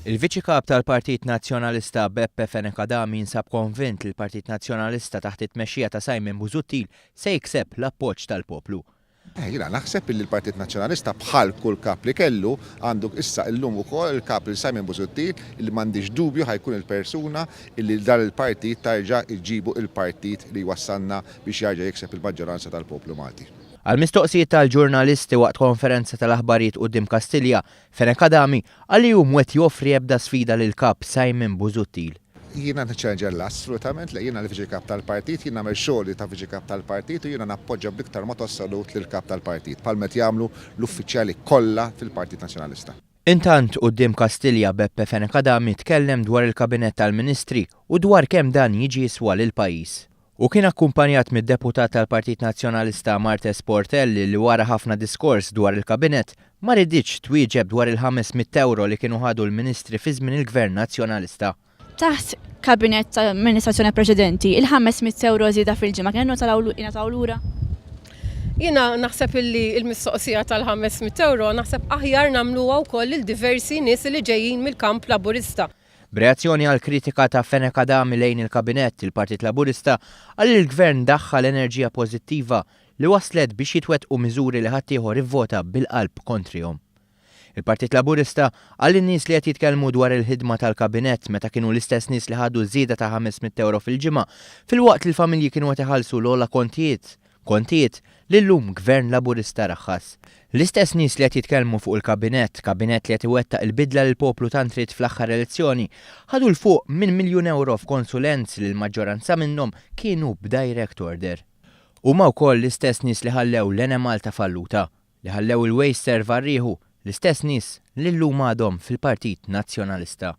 Il-Viċi Kap tal-Partit Nazzjonalista Beppe Fenech Adami jinsab konvint li l-Partit Nazzjonalista taħt it-tmexxija ta' Simon Busuttil se jikseb l-appoġġ tal-poplu. Jiena naħseb illi l-Partit Nazzjonalista bħal kull kap li kellu għandu issa illum ukoll il-kap lil Simon Busuttil illi m'għandix dubju ħa jkun il-persuna illi dan il-partit tarġa' iġġibu il-partit li jwassalna biex jarġa' jikseb il-maġġoranza tal-poplu Malti. Għall-mistoqsijiet tal-ġurnalisti waqt konferenza tal-aħbarijiet quddiem Kastilja, Fenech Adami qal li hu mhu qed joffri ebda sfida lill-Kap Simon Busuttil. Jiena niċċelleġġa le, assolutament le. Jiena l-Viċi Kap tal-Partit, jien nagħmel xogħli ta' Viċi Kap tal-Partit u jiena nappoġġa bl-iktar mod assolut lill-Kap tal-Partit, bħalma qed jagħmlu l-uffiċjali kollha fil-Partit Nazzjonalista. Intant, quddiem Kastilja, Beppe Fenech Adami tkellem dwar il-Kabinett tal-Ministri u dwar kemm dan jiġi jiswa lill-pajjiż. Hu kien akkumpanjat mid-Deputat tal-Partit Nazzjonalista Marthese Portelli li wara ħafna diskors dwar il-Kabinett ma riditx twieġeb dwar il-ħames mitt ewro li kienu ħadu l-Ministri fi żmien il-Gvern Nazzjonalista. Taħt Kabinett ta' amministrazzjoni preċedenti, il-ħames mitt ewro żieda fil-ġimgħa kienu jingħataw lura? Jiena naħseb illi l-mistoqsija tal-ħames mitt ewro naħseb aħjar nagħmluha wkoll lil diversi nies li ġejjin mill-kamp Laburista. B'reazzjoni għall-kritika ta' Fenech Adami lejn il-Kabinett, il-Partit Laburista qal li l-Gvern daħħal enerġija pożittiva li wasslet biex jitwettqu miżuri li ħaddieħor ivvota bil-qalb kontrihom. Il-Partit Laburista qal li n-nies li qed jitkellmu dwar il-ħidma tal-Kabinett meta kienu l-istess nies li ħadu żieda ta' 500 ewro fil-ġimgħa filwaqt li l-familji kienu qed iħallsu l-ogħla kontijiet Kontijiet li llum Gvern Laburista raħħas. L-istess nies li qed jitkellmu fuq il-Kabinett, Kabinett li qed iwettaq il-bidla li l-poplu tant ried fl-aħħar elezzjoni, ħadu 'l fuq minn miljun ewro f'konsulenz li l-maġġoranza minnhom kienu b'direct order. Huma wkoll l-istess nies li ħallew l-Enemalta falluta, li ħallew il-WasteServ għar-rieħu, l-istess nies li llum għadhom fil-Partit Nazzjonalista.